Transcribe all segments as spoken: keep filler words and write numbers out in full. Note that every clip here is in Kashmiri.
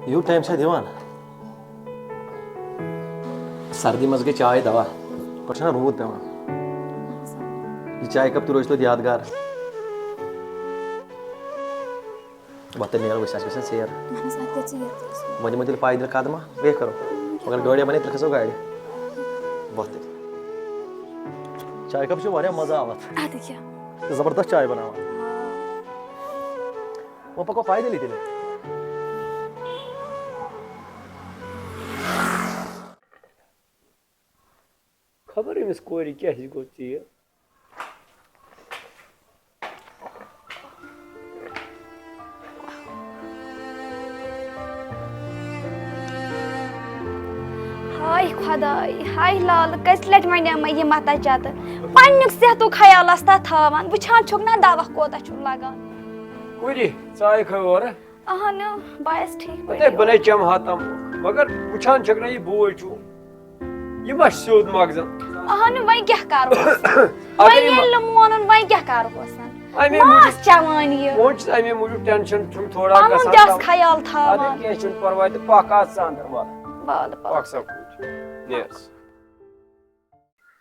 یوٗت ٹایم چھا دِوان؟ سردی منٛز گٔے چاے دوا، پَتہٕ چھُنہ روٗد پٮ۪وان۔ یہِ چاے کپ تہِ روزِ توتہِ یادگار۔ وۄتھ تیٚلہِ نیرو أسۍ، اَسہِ گژھن ژیر۔ اہن حظ، اَتہِ گژھِ ژیر تہِ گژھُن۔ وۄنۍ دِمو تیٚلہِ پایدٕلۍ قدمہ، بیٚیہِ کَرو۔ مگر گٲڑۍ بَنے، تیٚلہِ کھسو گاڑِ۔ وۄتھ تیٚلہِ۔ چاے کپ چھُ واریاہ مَزٕ آو اَتھ۔ اَدٕ کیٛاہ؟ زبردست چاے بَناوان۔ وۄنۍ پَکو پایدٕلۍ تیٚلہِ۔ خبر أمِس کورِ کیٛاہ ہِش گوٚو ژیر۔ ہاے خۄداے، ہاے لالہٕ، کٔژِ لٹہِ وَنیٛاو مےٚ یہِ مَتہ چَتہٕ؟ پنٛنیُک صحتُک خیال ٲس تَتھ تھاوان، وٕچھان چھُکھ نہ دَوا کوتاہ چھُکھ لَگان۔ کورِ، ژٕ آیکھٕ اورٕ؟ اہنو، بہٕ آیس ٹھیٖک پٲٹھۍ۔ ہے، بہٕ نے چمہٕ ہا تم، مگر وٕچھان چھکھ نہ یہِ بوے چھُ، یہِ ما چھُ سیوٚد مغزن؟ اہنو، وۄنۍ کیٛاہ کرہوس؟ اگر وۄنۍ یہِ ییٚلہِ نہٕ مونُن، وۄنۍ کیٛاہ کرہوس؟ اَمے ما موٗجوٗب آس چٮ۪وان یہِ؟ وۄنۍ چھُس اَمے موٗجوٗب ٹینشن چھُم تھوڑا پنُن گژھان تہِ آس کم۔ خیال اَدٕ تھاوان۔ کینٛہہ چھُنہٕ پرواے تہٕ پکھ آس ژٕ اندر وَل۔ وَلہٕ پَکھ۔ پکھ سا کوٗر، نیر۔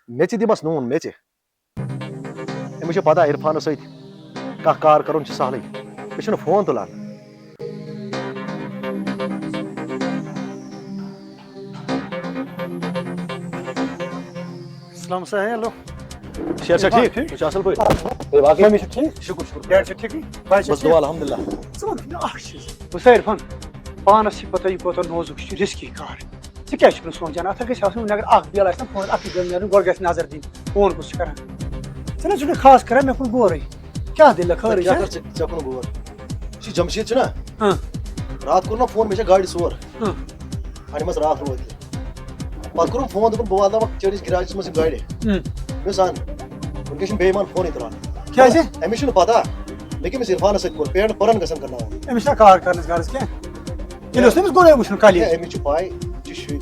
میٚژِ دِمس نوٗن، میٚژِ۔ أمِس چھِ پتہ عرفانس سۭتۍ کانٛہہ کار کرُن چھُ سہلٕے۔ أسۍ چھِنہٕ فون تُلان۔ السلام سا، ہیلو۔ شیر چھا ٹھیٖک؟ ٹھیٖک۔ تُہۍ چھِو اَصٕل پٲٹھۍ؟ ہے، باقٕے؟ مٔمی چھِ ٹھیٖک؟ شُکُر، شُکُر۔ ڈیڈ چھِ ٹھیٖکٕے؟ بَچہِ بس چھِ دُعا، ٹھیٖک؟ الحمدللہ۔ ژٕ وَن مےٚ اَکھ چیٖز۔ بہٕ چھُس عرفان، پانَس چھِ پتہ یہِ کوٗتاہ نوزُک چھُ، رِسکی کار۔ ژٕ کیٛازِ چھُکھ نہٕ سونٛچان؟ اَتھ گژھِ آسُن، وۄنۍ اگر اَکھ بیل آسہِ نا فون، اَکٕے بیل نیرُن، گۄڈٕ گژھِ نظر دِنۍ، فون کُس چھُ کران۔ ژٕ نہ چھُکھ نہٕ خاص کران، مےٚ کُن غورٕے۔ کیٛاہ دٔلیٖل، خٲرٕے کیٛاہ چھا؟ کر ژےٚ، ژےٚ کُن غور؟ یہِ چھُ جمشید چھُنہ؟ ہاں۔ راتھ کوٚر مےٚ فون، مےٚ چھےٚ گاڑِ ژور۔ ہاں۔ اَڑِ منٛز راتھ روٗد تہِ۔ پَتہٕ کوٚرُم فون، دوٚپُن، "بہٕ واتناوَکھ چٲنِس گراجَس منٛز یِم گاڑِ۔" ہُم۔ مےٚ دوٚپُس، "اَن۔" وٕنکٮ۪س چھُنہٕ بیٚیہِ یِوان فونٕے تُلان۔ کیٛازِ؟ أمِس چھُنہٕ پَتہ۔ مےٚ کٔمِس عرفانَس سۭتۍ کوٚر، پینٹ پَرَن گژھن کَرناوُن۔ أمِس چھا کار کَرنَس غرض کینٛہہ؟ تیٚلہِ اوس أمِس گۄڈَے وٕچھُن کَلیج۔ ہے، أمِس چھُ پَے، یہِ چھُ شُرۍ۔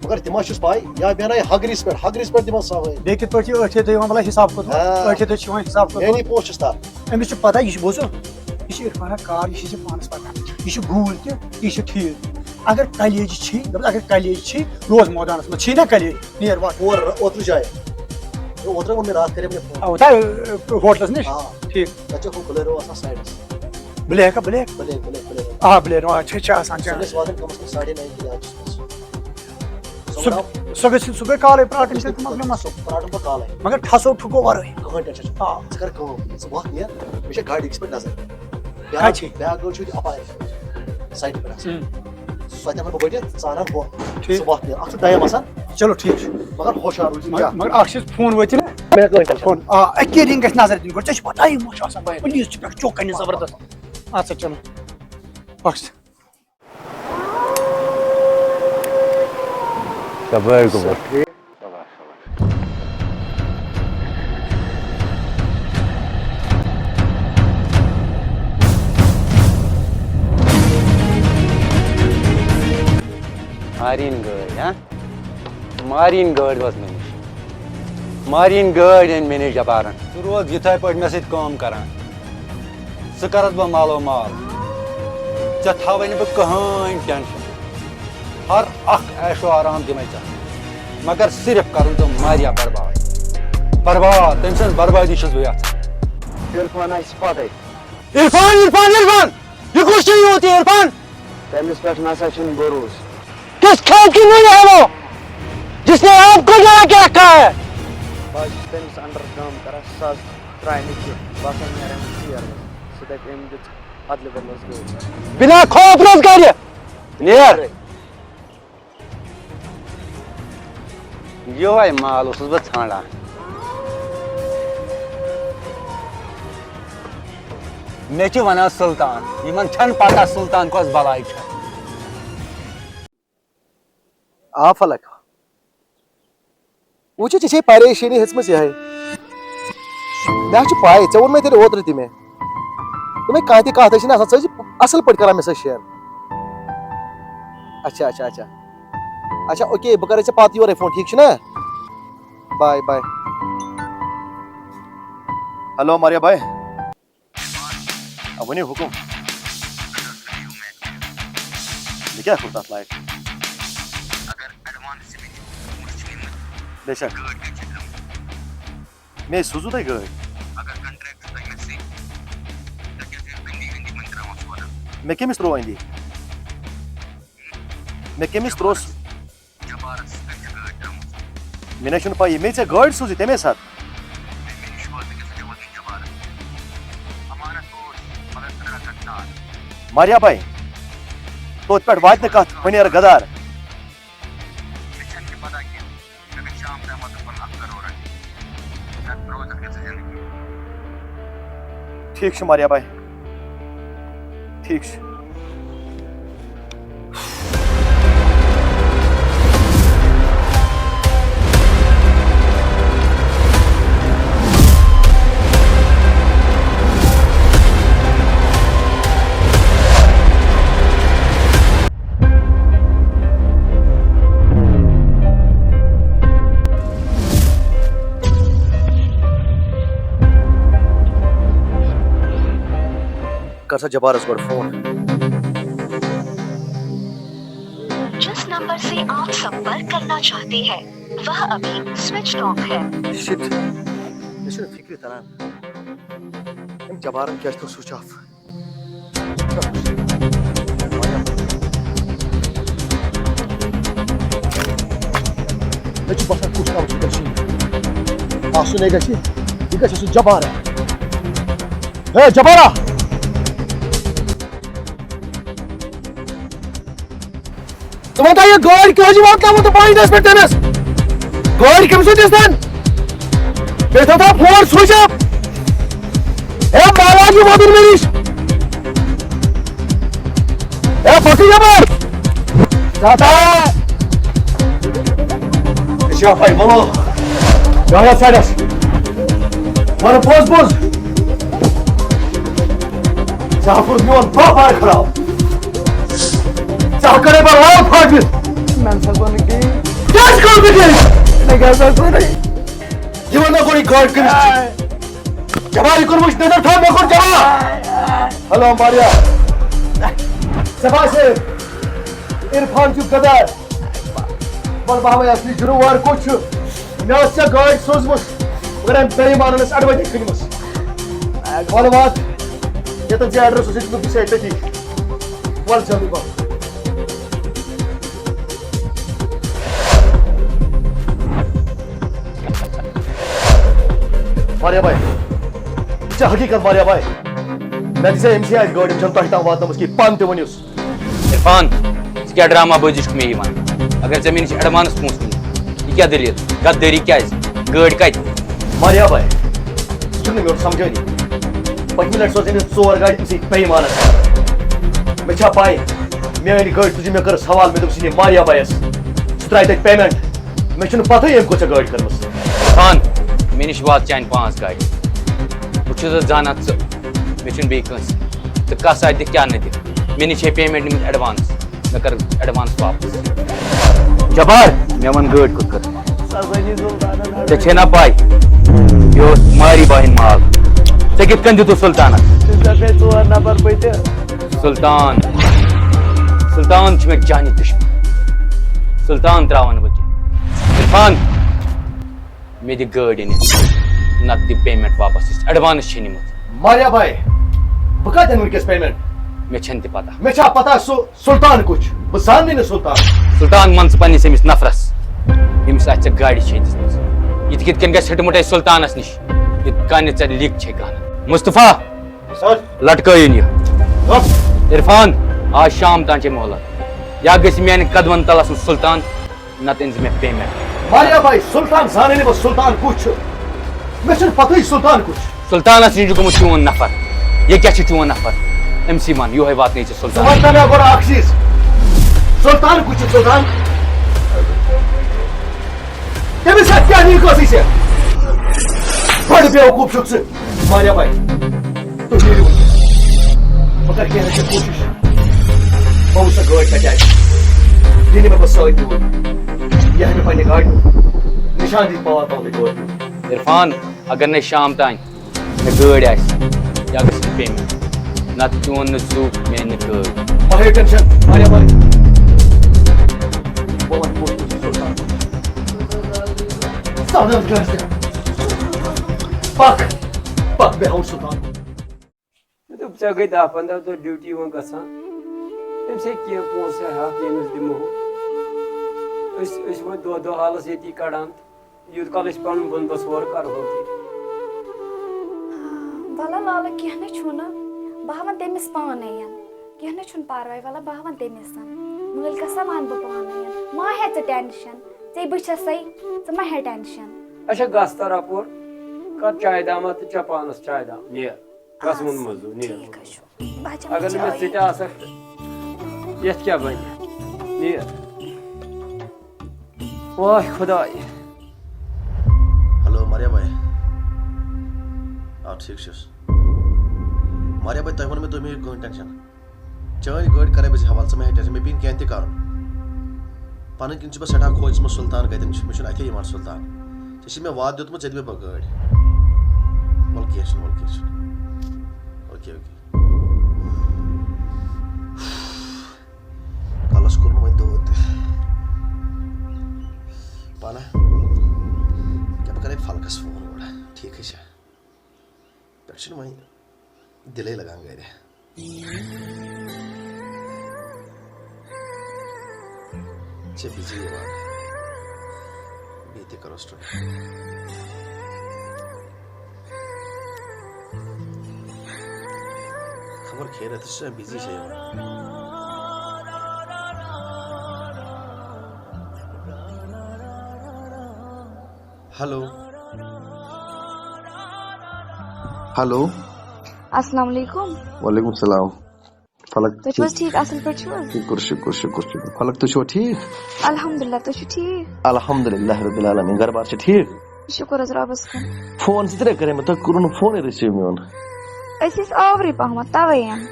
مگر تہِ ما چھُس پَے، یا بیٚہناو یہِ ہگرِس پٮ۪ٹھ، ہگرِس پٮ۪ٹھ دِمَس سوٲرۍ۔ بیٚیہِ کِتھ پٲٹھۍ چھِ ٲٹھے دۄہ یِوان، مطلب، حِساب کوٚرمُت؟ آ۔ ٲٹھے دۄہ چھِ یِوان حِساب کوٚرمُت۔ میٛانی پوسٹ چھُس تَتھ۔ أمِس چھُ پَتہ، یہِ چھُ، بوٗزُو، یہِ چھُ عرفانہ کار، یہِ چھُ ژےٚ پانَس پَتہ۔ یہِ چھُ گوٗل تہِ، یہِ چھُ ٹھیٖک۔ اگر کَلیج چھی، دَپُس، اگر کَلیج چھی، روز مٲدانَس منٛز، چھی نا کَلیج، نیر وَٹ۔ اور اوترٕ جایہِ۔ اوترٕ ووٚن مےٚ، راتھ کَرے مےٚ فون۔ آ، اوترٕ، آ، ہوٹلَس نِش؟ آ۔ ٹھیٖک۔ تَتہِ چھُ ہُہ بلیرو آسان سایڈَس۔ بلیک ہا، بلیک؟ Black, black, black. آ، بلیرو، آ، چھِ، چھِ آسان، چھِ سُہ آسان۔ گژھِ واتُن کَمَس کَم ساڑے نَیہِ کِلوٗ آز چھُس بہٕ۔ سُہ، سُہ گژھِ، سُہ گٔے کالے پرٛاٹھِنۍ تیٚلہِ تِمَن مےٚ مَسو۔ پرٛاٹھَن بہٕ کالے۔ مگر ٹھَسو ٹھُکو وَرٲے۔ کٕہٕنۍ ٹٮ۪نشَن چھُنہٕ۔ آ۔ ژٕ کَر کٲم، ژٕ وَتھ نیر، مےٚ چھےٚ گاڑِ أکِس پٮ۪ٹھ نظر۔ بیٛاکھ، اچھا۔ بیٛاکھ گٲڑۍ چھُ اَپارِ سایڈِ پٮ۪ٹھ آسان۔ ہُم۔ سۄ تہِ اَنہٕ بہٕ بٔڑِتھ، ژٕ اَنَکھ ہُہ۔ ٹھیٖک۔ سُہ وَتھ نیر۔ اَتھ چھُ ٹایم آسان۔ چلو، ٹھیٖک چھُ۔ مگر ہُشار روٗزِ، مگر، کیٛاہ؟ مگر اَکھ چیٖز، فون وٲتِو نا۔ مےٚ کٕہٕنۍ ٹٮ۪نشَن۔ فون، آ، اَکے رِنٛگ گژھِ نظر دِنۍ گۄڈٕ۔ ژےٚ چھِ پَتہ یہِ ما چھُ آسان؟ بَے۔ پُلیٖس چھِ پٮ۪ٹھ چوکَنہِ زبردست۔ اَدٕ سا، چلو۔ اَکھ چیٖز۔ صبر گوٚبُر۔ مارِن گٲڑۍ، ہا؟ مارِن گٲڑۍ وٲژ مےٚ نِش۔ مارِن گٲڑۍ أنۍ مےٚ نِش جبارن۔ ژٕ روز یِتھَے پٲٹھۍ مےٚ سۭتۍ کٲم کران۔ ژٕ کَرَتھ بہٕ مالو مال۔ ژےٚ تھاوَے نہٕ بہٕ کٕہٕنۍ ٹٮ۪نشَن۔ ہر اَکھ عیش و آرام دِمَے ژےٚ۔ مگر صرف کَرُن ژٕ ماریا برباد۔ برباد، تٔمۍ سٕنٛز بربٲدی چھُس بہٕ یَژھان۔ عرفان آسہِ پَتَے۔ عرفان، عرفان، عرفان! یہِ کُس چھُ یوٗت یہِ عرفان؟ تٔمِس پٮ۪ٹھ نہ سا چھُنہٕ بھروسہٕ۔ کس کھیت کی نہیں ہے وہ، جس نے آپ کو یہاں کے رکھا ہے؟ بہٕ حظ چھُس تٔمِس انڈر گام کران، سُہ حظ ترٛایہِ نہٕ کینٛہہ۔ بہٕ ہسا نیرٕ أمِس ژیر منٛز۔ سُہ دَپہِ أمۍ دِژ ادلہٕ بدلس گٲڑۍ۔ بنا خوف روزگار یہ۔ نیر۔ یِہوٚے مال اوسُس بہٕ ژھانٛڈان۔ مےٚ چھِ وَنان سُلطان، یِمَن چھَنہٕ پَتہ سُلطان کۄس بَلاے چھےٚ۔ آ فلک، وٕچھ، ژےٚ چھے پریشٲنی ہیٚژمٕژ یِہے۔ مےٚ چھِ پَے، ژےٚ ووٚن مےٚ تیٚلہِ اوترٕ تہِ مےٚ۔ دوٚپمَے، کانٛہہ تہِ کَتھ ٲسۍ نہٕ آسان، ژٕ ٲسۍ اَصٕل پٲٹھۍ کَران مےٚ سۭتۍ share۔ اچھا، اچھا، اچھا۔ اچھا، اوکے، بہٕ کَرَے ژےٚ پَتہٕ یورَے فون، ٹھیٖک چھُنہ؟ Bye bye۔ ہیلو، ماریا بھائی۔ آ، ؤنِو، حُکُم۔ ژےٚ کیٛاہ کوٚر تَتھ لایق؟ اگر ایڈوانس چھِ مےٚ دِتمٕتۍ، پونٛسہٕ چھِ نِمٕتۍ، بے شک۔ گٲڑۍ کَتہِ چھِ ترٛٲومٕژ؟ مےٚ سوٗزوٕ تۄہہِ گٲڑۍ۔ اگر کانٹریکٹ چھُ تۄہہِ مےٚ سۭتۍ، تۄہہِ کیٛازِ چھُو أنٛدی أنٛدی وۄنۍ ترٛاوان سودا؟ مےٚ کٔمِس ترٛوو أنٛدی؟ مےٚ کٔمِس ترٛوو سُہ؟ جبارس کَتہِ چھِ گٲڑۍ ترٛٲومٕژ؟ مےٚ نہ چھُنہٕ پَیی، مےٚ ژےٚ گٲڑۍ سوٗزٕے تَمے ساتہٕ۔ مےٚ نِش وٲژ وٕنکیٚس جوابٕے جبارس۔ امانت اوس، مگر ژٕ درٛاکھ غدار۔ ماریا بھائی، توتہِ پٮ۪ٹھ واتہِ نہٕ کَتھ، پھٔنیر غدار۔ مےٚ چھَنہٕ تہِ پَتہ کینٛہہ، مےٚ گژھِ شام تام واتُن پَنُن اَکھ کَرور رۄپیہِ۔ نَتہٕ روزَکھ نہٕ ژٕ زِندگی۔ ٹھیٖک چھُ ماریا بھائی، ٹھیٖک چھُ۔ کر سا جبارس گۄڈٕ فون۔ जिस नंबर से आप संपर्क करना चाहते हैं, वह अभी स्विच ऑफ है। Shit، مےٚ چھُنہٕ فِکرِ تران، أمۍ جبارن کیٛازِ تھوٚو سُچ آف؟ مےٚ چھُ باسان، کُس تام چھُ تٔمۍ سُنٛد آسُن، یہِ گژھِ، یہِ گژھِ آسُن جبارا۔ ہے جبارا! ژٕ وَن تہٕ یہِ گٲڑۍ کیٛازِ واتنٲوٕتھ تہٕ بانڈس پٮ۪ٹھ تٔمِس؟ گٲڑۍ کٔمِس سۭتۍ ٲسۍ تَن؟ بیٚیہِ تھاو تھاو فون سُچ آف۔ ہے، مالاجی وَدُن مےٚ نِش۔ ہے، پَکٕے یَپٲرۍ۔ زیادٕ۔ یہِ چھِ یَپٲرۍ، وَلو۔ بیٚہہ یَتھ سایڈَس۔ وَلہٕ پوٚز پوٚز۔ ژےٚ ہا کوٚرُتھ میون باپار خراب۔ ژےٚ ہا کٔرٕے بہٕ لال فاٹِتھ۔ مےٚ نہ سا گوٚو نہٕ کِہیٖنۍ۔ کیٛازِ کوٚر نہٕ کِہیٖنۍ؟ مےٚ کیٛاہ سا کوٚرُے؟ یہِ وَن مےٚ گۄڈٕ یہِ گٲڑۍ کٔمِس چھِ؟ جبار، یہِ کوٚر وٕچھ، نظر تھاو، مےٚ کوٚر جبار۔ ہیلو، ماریا۔ ژےٚ باسے عرفان چھُ غدار؟ وَلہٕ بہٕ ہاوَے اَصلی جُرُم وار کوٚت چھُ۔ مےٚ ٲس ژےٚ گٲڑۍ سوٗزمٕژ، مگر أمۍ بے ایٖمانَن ٲس اَڈٕ وَتہِ کھٔنِمٕژ۔ وَلہٕ وات، ییٚتٮ۪ن ژےٚ ایڈرَس اوسُے دیُتمُت، بہٕ چھُسَے تٔتی۔ وَلہٕ جلدی وَلہٕ۔ ماریا بھائی، ژےٚ حقیٖقت ماریا بھائی، مےٚ دِژے أمۍ سٕے اَتھِ گٲڑۍ، أمۍ چھَنہٕ تۄہہِ تام واتنٲومٕژ کِہیٖنۍ، پانہٕ تہِ ؤنِو۔ عرفان، ژٕ کیٛاہ ڈرامہ بٲزی چھُکھ مےٚ یِوان؟ اگر ژےٚ مےٚ نِش ایڈوانس پونٛسہٕ نِنۍ، یہِ کیٛاہ دٔلیٖل؟ غدٲری کیٛازِ؟ گٲڑۍ کَتہِ؟ ماریا بھائی، ژٕ چھُکھ نہٕ میون سمجھٲنی۔ پٔتمہِ لٹہِ سوزے مےٚ ژور گاڑِ أمۍ سٕے بے ایٖمانس۔ مےٚ چھا پَے، مےٚ أنۍ گٲڑۍ تُجہِ، مےٚ کٔرٕس حوالہٕ، مےٚ دوٚپُس، یہِ نِیہِ ماریا بھایَس۔ سُہ ترٛایہِ تَتہِ پیمنٹ۔ مےٚ چھُنہٕ پَتہٕے أمۍ کوٚت ژےٚ گٲڑۍ کٔرمٕژ۔ عرفان، مےٚ نِش وات چانہِ پانٛژھ گاڑِ۔ بہٕ چھُس زانان ژٕ، مےٚ چھُنہٕ بیٚیہِ کٲنٛسہِ۔ ژٕ کَس اَتہِ دِکھ کیٛاہ نہٕ دِکھ۔ مےٚ نِش چھے پیمنٹ نِمٕژ ایڈوانس۔ مےٚ کر ایڈوانس واپس۔ جبار، مےٚ وَن گٲڑۍ کوٚت کٔر؟ سۄ زٔنی سُلطانن ہٲر۔ ژےٚ چھے نا پَے، یہِ اوس ماری باہِن مال۔ ژےٚ کِتھ کٔنۍ دیُتُتھ سُلطانس؟ تٔمۍ کٔر مےٚ ژور نفر بٕتھِ۔ سُلطان، سُلطان چھُ مےٚ جانی دُشمن۔ سُلطان ترٛاوَن بہٕ کینٛہہ۔ عرفان، مےٚ دِ گٲڑۍ أنِتھ، نتہٕ دِ پیمنٹ واپس، یُس ایڈوانس چھے نِمٕژ۔ ماریا بھائی، بہٕ کتہِ انہٕ وٕنکیٚس پیمنٹ؟ مےٚ چھنہٕ تہِ پتہ۔ مےٚ چھا پتہ سُہ سلطان کُس چھُ؟ بہٕ زاننٕے نہٕ سلطان۔ سلطان ون ژٕ پننِس أمِس نفرس، ییٚمِس اتھِ ژےٚ گاڑِ چھے دِژمٕژ۔ یہِ تہِ کِتھ کٔنۍ گژھِ ہٹہٕ مُٹے سلطانس نِش، یُتھ کانہِ ژےٚ لیٖک چھے گانہٕ۔ مصطفیٰ، سر۔ لٹکٲیِن یہِ۔ ہہ۔ عرفان، آز شام تام چھے مہلت۔ یا گژھِ میانہِ قدمن تل آسُن سلطان، نتہٕ أنۍ زِ مےٚ پیمنٹ۔ ماریا بھائی، سلطان زانَے نہٕ بہٕ، سلطان کُس چھُ؟ مےٚ چھُنہٕ پتہٕے سلطان کُس چھُ۔ سلطانس نِش چھُ گوٚمُت چون نفر۔ یہِ کیٛاہ چھُ چون نفر؟ أمۍ سٕے وَن، یِہوٚے واتنٲیِو ژےٚ ژٕ سلطان۔ وَن تہٕ مےٚ گۄڈٕ اکھ چیٖز، سلطان کُس چھُ سلطان؟ تٔمِس سۭتۍ کیٛاہ لیٖک ٲسٕے ژےٚ؟ بڑٕ بیوقوٗف چھُکھ ژٕ۔ ماریا بھائی، تُہۍ نیٖرِو وۄنۍ۔ بہٕ کَرٕ کینٛہہ نَتہٕ کوٗشِش۔ بہٕ وٕچھٕ سۄ گٲڑۍ کَتہِ آسہِ۔ یہِ نہٕ مےٚ پَتہٕ سۭتۍ نیوٗر۔ یہِ ہا مےٚ پنٛنہِ گاڑِ ہُنٛد نِشان دِتھ پاوَر پاوَر گٲڑۍ۔ عرفان، اگر نَے شام تام مےٚ گٲڑۍ آسہِ، یا گژھِ نہٕ پیمنٹ، نَتہٕ چون نہٕ زُو، میٛانہِ نہٕ گٲڑۍ۔ مہ ہیٚیِو ٹٮ۪نشَن، ماریا بھائی۔ اَدٕ حظ گژھِ۔ پَکھ، پَکھ، بیٚہہ ہاوُس سُلطان۔ مےٚ دوٚپ، ژےٚ گٔے دَہ پنٛداہ دۄہ ڈیوٹی وۄنۍ گژھان، أمِس ہے کینٛہہ پونٛسہٕ ہَتھ ییٚمِس دِمو۔ أسۍ، أسۍ وۄنۍ دۄہ دۄہ حالَس ییٚتی کَڑان تہٕ یوٗت کال أسۍ پَنُن بنٛدوبست ہورٕ کَرہو تہِ۔ وَلہٕ لالہٕ، کینٛہہ نہٕ چھُنہٕ، بہٕ ہاوَن تٔمِس پانَے۔ کینٛہہ نہٕ چھُنہٕ پَرواے، وَلہٕ بہٕ ہاوَن تٔمِس۔ مٲلکَسا وَنہٕ بہٕ پانَے۔ ما ہےٚ ژٕ ٹٮ۪نشَن، ژے بہٕ چھَسَے، ژٕ ما ہےٚ ٹٮ۪نشَن۔ اچھا، گژھ تَر اَپور، کَر چایہِ دامہ تہٕ چےٚ پانَس چایہِ دام، نیر۔ گژھ ووٚن مٔزوٗر، نیر۔ ٹھیٖک حظ چھُ۔ بہٕ ہا چَمہٕ اگر نہٕ مےٚ چایے۔ ژٕ تہِ آسَکھ، یَتھ کیٛاہ بَنہِ؟ نیر۔ واے خۄداے۔ ہیلو، ماریا بھائی۔ آ، ٹھیٖک چھُس۔ ماریا بھائی، تۄہہِ ووٚن مےٚ، تُہۍ مہٕ ہیٚیِو کٕہٕنۍ ٹٮ۪نشَن۔ چٲنۍ گٲڑۍ کَرَے بہٕ ژےٚ حوالہٕ، ژٕ مہٕ ہےٚ ٹٮ۪نشَن، مےٚ پیٚیہِ نہٕ کینٛہہ تہِ کَرُن۔ پَنٕنۍ کِنۍ چھُس بہٕ سٮ۪ٹھاہ خۄش، یُس مےٚ سُلطان کَتٮ۪ن چھُ، مےٚ چھُنہٕ اَتھے یِوان سُلطان۔ ژےٚ چھُے مےٚ وعدٕ دیُتمُت، ژےٚ دِمَے بہٕ گٲڑۍ۔ وَلہٕ کینٛہہ چھُنہٕ، وَلہٕ کینٛہہ چھُنہٕ۔ Okay, okay. کَلَس کوٚر نہٕ وۄنۍ دود تہِ۔ پانہ، کیٛاہ بہٕ کَرَے فلکَس فون گۄڈٕ، ٹھیٖکھٕے چھا؟ پٮ۪ٹھ چھُنہٕ وۄنۍ دِلٕے لَگان گَرِ۔ چھِ بِزی یِوان۔ بیٚیہِ تہِ کَرو سٹوڈنٹ۔ خبر خیرت چھِ بِزی چھِ یِوان۔ ہیلو۔ ہیلو۔ السلام علیکم۔ وعلیکم السلام۔ فلک تُہۍ چھِو حظ ٹھیٖک؟ اَصٕل پٲٹھۍ چھِو حظ؟ شُکُر، شُکُر، شُکُر، شُکُر۔ فلک، تُہۍ چھِوا ٹھیٖک؟ الحمدللہ، تُہۍ چھِو ٹھیٖک؟ الحمدللہ رب العالمین۔ گرٕ بار چھا ٹھیٖک؟ شُکُر حظ رۄبَس کُن۔ فون زٕ ترٛےٚ کَرے مےٚ، تۄہہِ کوٚروٕ نہٕ فونٕے رِسیٖو میون۔ أسۍ ٲسۍ آورٕے پَہمَتھ، تَوَے یَن۔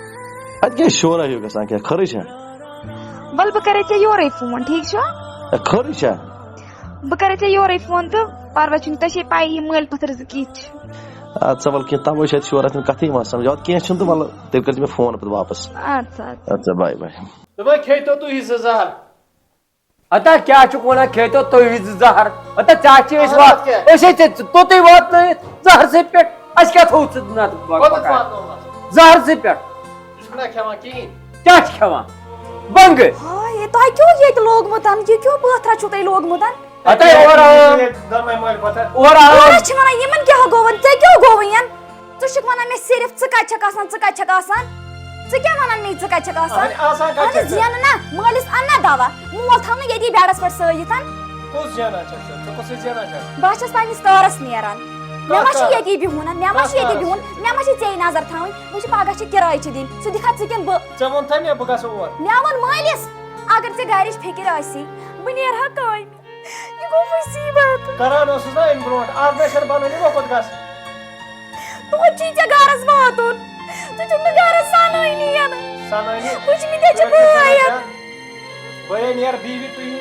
اَتہِ کیٛاہ شورا ہیوٗ گژھان، کیٛاہ خٲرٕے چھا؟ وَلہٕ بہٕ کَرے ژےٚ یورَے فون، ٹھیٖک چھا؟ اے، خٲرٕے چھا؟ بہٕ کَرے ژےٚ یورَے فون تہٕ پَرواے چھُنہٕ، ژےٚ چھے پَیی یہِ مٲلۍ پَتھر زٕ کِتھۍ چھِ۔ اَدٕ سا وَلہٕ کینٛہہ، تَوَے چھِ اَتہِ شورا، تِم کَتھٕے یِوان سَمجھ۔ اَدٕ کینٛہہ چھُنہٕ تہٕ وَلہٕ تیٚلہِ کٔرۍ زِ مےٚ فون پَتہٕ واپَس۔ اَدٕ سا، اَدٕ سا۔ اَدٕ سا، باے باے۔ دوٚپمَے کھیٚیتو تُہۍ یہِ زٕ زَہر۔ اَدٕ کیٛاہ چھُکھ وَنان، کھیٚیتو تُہۍ یہِ زٕ زَہر؟ اَدٕ ژےٚ چھِ أسۍ اَدٕ وات-، کیٛاہ؟ أسۍ ہے ژےٚ توٚتُے واتنٲیِتھ زَہرسٕے پٮ۪ٹھ۔ اَسہِ کیٛاہ تھوٚو ژٕ نَتہٕ کوٚتَتھ پَکان؟ واتنووُتھ؟ زَہرسٕے پٮ۪ٹھ۔ ژٕ چھُکھ نا کھٮ۪وان کِہیٖنۍ؟ کیٛاہ چھِ کھٮ۪وان؟ بنٛگہٕ۔ ہاے، تۄہہِ کیٛاہ اوس ییٚتہِ لوگمُت؟ یہِ کیٛاہ پٲتھرا چھُو تۄہہِ لوگمُت؟ اَدٕ اورٕ آو۔ ییٚتہِ دۄنوَے مٲلۍ پٲتھر۔ اورٕ آو۔ اورٕ چھِ وَنان، یِمَن کیٛاہ گوٚوَن؟ ژےٚ کیٛاہ گوٚوُے؟ ژٕ چھُکھ وَنان مےٚ صرف، ژٕ کَتہِ چھَکھ آسان، ژٕ کَتہِ چھَکھ آسان؟ ژٕ کیٛاہ وَنان مےٚ، ژٕ کَتہِ چھَکھ آسان؟ اَہَنہِ، آسان کَتہِ اَہَنہِ، چھَکھ ژٕ؟ زینہٕ نا، مٲلِس اَن نا دَوا، مول تھاو نہٕ ییٚتی بیڈَس پٮ۪ٹھ سٲیِتھ۔ کُس زینان چھَکھ ژٕ؟ ژٕ کُس زینان چھَکھ؟ بہٕ حظ چھَس پنٛنِس کارَس نیران۔ مےٚ ما کَتھ چھُ کارَس؟ ییٚتی بِہُن؟ مےٚ ما کَتھ چھُ ییٚتی کارَس؟ بِہُن؟ مےٚ ما چھِ ژیٚے نظر تھاوٕنۍ؟ وٕچھ، پَگاہ چھِ کِراے چھِ دِنۍ، سُہ دِکھا ژٕ کِنہٕ بہٕ؟ ژےٚ ووٚنتھا مےٚ بہٕ گژھٕ اور؟ مےٚ ووٚن مٲلِس، اگر ژےٚ گَرِچ فِکِر آسی، بہٕ نیرٕ ہا کامہِ۔ یہِ گوٚو مُصیٖبت۔ کران اوسُس نا اَمہِ برونٛٹھ، آز نَے چھَنہٕ بَنٲنی وۄنۍ کوٚت گژھٕ۔ توتہِ چھُے ژےٚ گَرَس واتُن۔ ژٕ چھُکھ نہٕ گَرَس سَنٲنی یَنہٕ۔ سَنٲنی؟ وٕچھ مےٚ ژےٚ چھِ بٲے یَتھ۔ بٲے نیرٕ بیٚیہِ وِزِ تُہی۔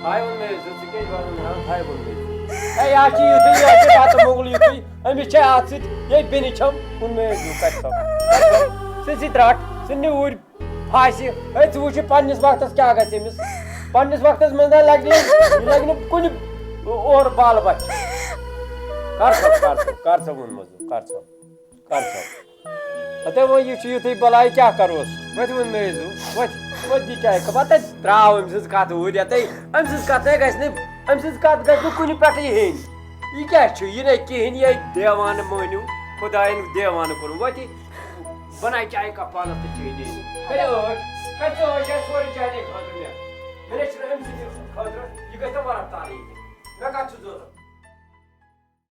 ہاے ووٚن مےٚ زِ ژٕ کیٛازِ وَنُن مےٚ؟ ہاے ووٚن مےٚ۔ ہے، یہِ حظ چھِ یُتھُے، یہِ حظ چھِ بَتہٕ مۄنٛگُل یُتھُے۔ أمِس چھِ اَتھ سۭتۍ، یے بیٚنہِ چھَم، ووٚن مےٚ یہِ کَتہِ چھَم؟ کَتہِ چھَم؟ سُہ چھِ درٛاٹھ، سُہ نیوٗرۍ۔ پھاسہِ۔ ہے، ژٕ وٕچھ یہِ پننِس وقتس کیٛاہ گژھِ أمِس۔ پننِس وقتس منٛز نہ لگہِ نہٕ، یہِ لگہِ نہٕ کُنہِ اورٕ بالہٕ بچہِ۔ کر سا، کر سا، کر سا ووٚن مےٚ، کر سا، کر سا۔ ہتے وۄنۍ یہِ چھُ یُتھُے بلاے کیٛاہ کروس؟ وۄتھ ووٚن مےٚ زِ، وۄتھ، وۄتھ دِ چایہِ کپ۔ ہتے ترٛاو أمۍ سٕنٛز کتھ اوٗرۍ یتھے۔ أمۍ سٕنٛز کتھ نے گژھِ نہٕ، أمۍ سٕنٛز کتھ گژھِ نہٕ کُنہِ پٮ۪ٹھٕے ہیٚنۍ۔ یہِ کیٛاہ چھُ؟ یہِ نے کِہیٖنۍ، یہِ دیوانہٕ مٲنِو، خۄداین دیوانہٕ کوٚرمُت۔ وۄتھ یہِ بناے چایہِ کپ پانس تہٕ چیٚیہِ نہٕ۔ کھٔلہِ ٲش، کھٔلہِ ژٕ ٲش آسہِ سورُے چانہِ خٲطرٕ مےٚ۔ مےٚ نے چھُنہٕ أمۍ سٕنٛدِ خٲطرٕ، یہِ گژھِ نہٕ ورق تارٕے ییٚتہِ۔ مےٚ کتھ چھُ ضروٗرت؟